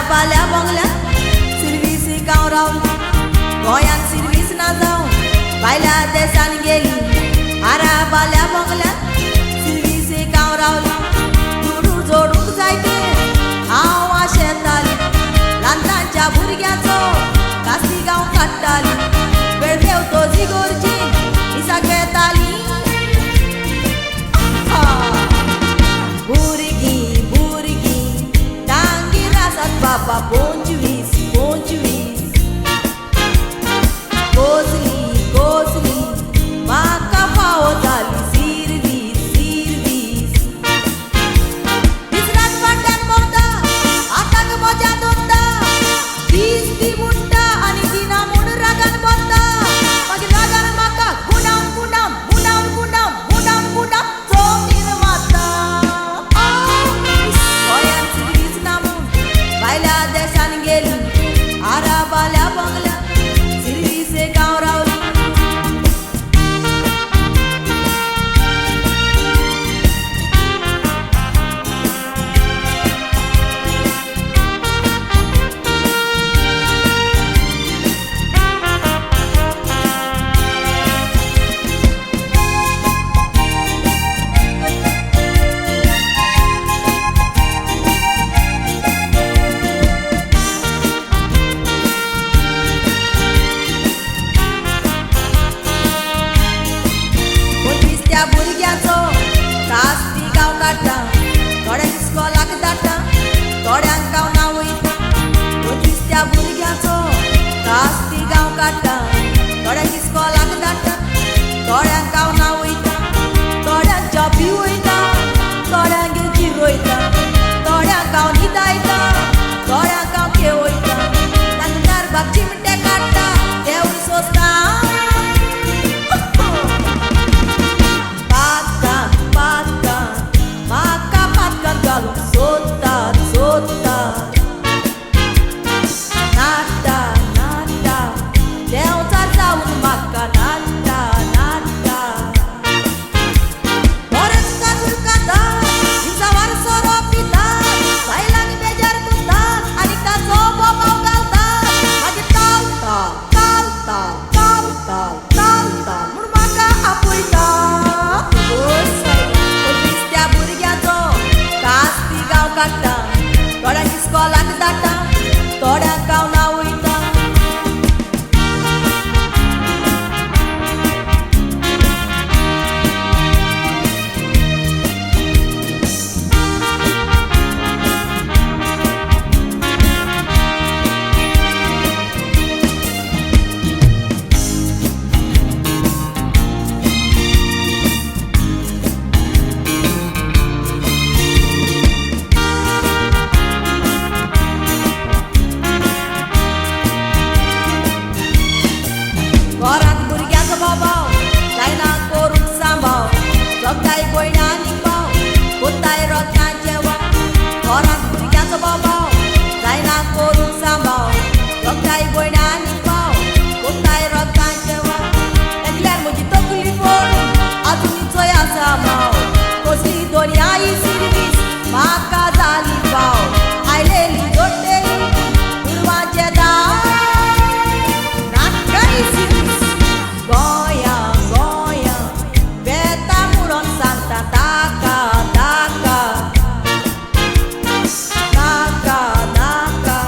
आराबाल्या बंगल्या सिर्वीस गांव रावली गोंयांत सिर्वीस ना जावन भायल्या देशान गेली आराबाल्या बंगल्या सिर्वीस गांव रावली दुडू जोडूंक जायते हांव आशेताली ल्हानतांच्या भुरग्यांचो कास्ती गांव काडटाली वेळ पेवतो जिगोरची मिसाक वेताली भुरगीं भुरगीं तांगेर आसात बाबा 25 25 कोसली कोसली म्हाका फावो जाली सिर्वीस सिर्वीस दीस रात फाटल्यान भोंवता हाताक म्हज्या दोनता दीस ती म्हणटा आनी दिना म्हूण रागान भोंवता मागीर रागान म्हाका गुंडावन गुंडावन गुंडावन गुंडावन गुंडावन गुंडावन जमनीर मारता. गोंयांत सिर्वीस ना म्हूण भायल्या देशान गेली आराबाल्या बंगल्या सिर्वीसे गांव रावली. त्या भुरग्यांचो कास्ती गांव काडटा थोड्यांक इस्कोलाक धाडटा थोड्यांक हांव ना वयता. 25 त्या भुरग्यांचो कास्ती गांव काडटा थोड्यांक इस्कोलाक धाडटा थोड्यांक हांव ना वयता थोड्यांक जॉबी वयता थोड्यांक जिरोयता थोड्यांक हांव न्हिदायता थोड्यांक हांव खेळयता तांकां दारबाक चिमटे काडटा तेवूय सोंसता. सोदतात सोदतात नाट्टा नाट्टा देंवचार जावन म्हाका नाट्टा नाट्टा बरेच काजूर खाता इंजावार सोरो पिता बायलांक बेजार करतात आनी ताचो बोबाव घालतात मागीर ताल ताल ताल ताल ताल ताल ताल ताल म्हूण म्हाका आपयता. 25 त्या भुरग्यांचो कास्ती गांव काडटा थोड्यांक इस्कोलाक धाडटा थोड्यांक हांव ना वयता. घरांत भुरग्यांचो बोबाव जायना करूंक सांबाव जगताय भयणां आनीक भाव कोत्ताय रोतांचे वाव. घरांत भुरग्यांचो बोबाव जायना करूंक सांबाव जगताय भयणां आनीक भाव कोत्ताय रोतांचे वाव. एकल्यान म्हजी तकली फोडून आजुनूय चोय आसा माव कसली दोनयाई सिर्वीस म्हाका जाली फाव आयलेली जोडटेली दुडवांचें दाव नाकाय सिर्वीस. गोंया गोंया वेता म्हणून सांगता ताका ताका नाका नाका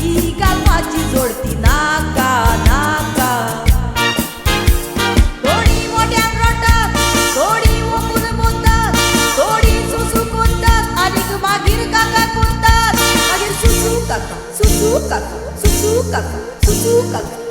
ही घालपाची जोडती नाका नाका. थोडीं मोट्यान रडटात थोडीं ओंकून मुततात थोडीं सुसू करतात आनीक मागीर काका करतात मागीर सुसू काका सुसू काका सुसू काका सुसू काका.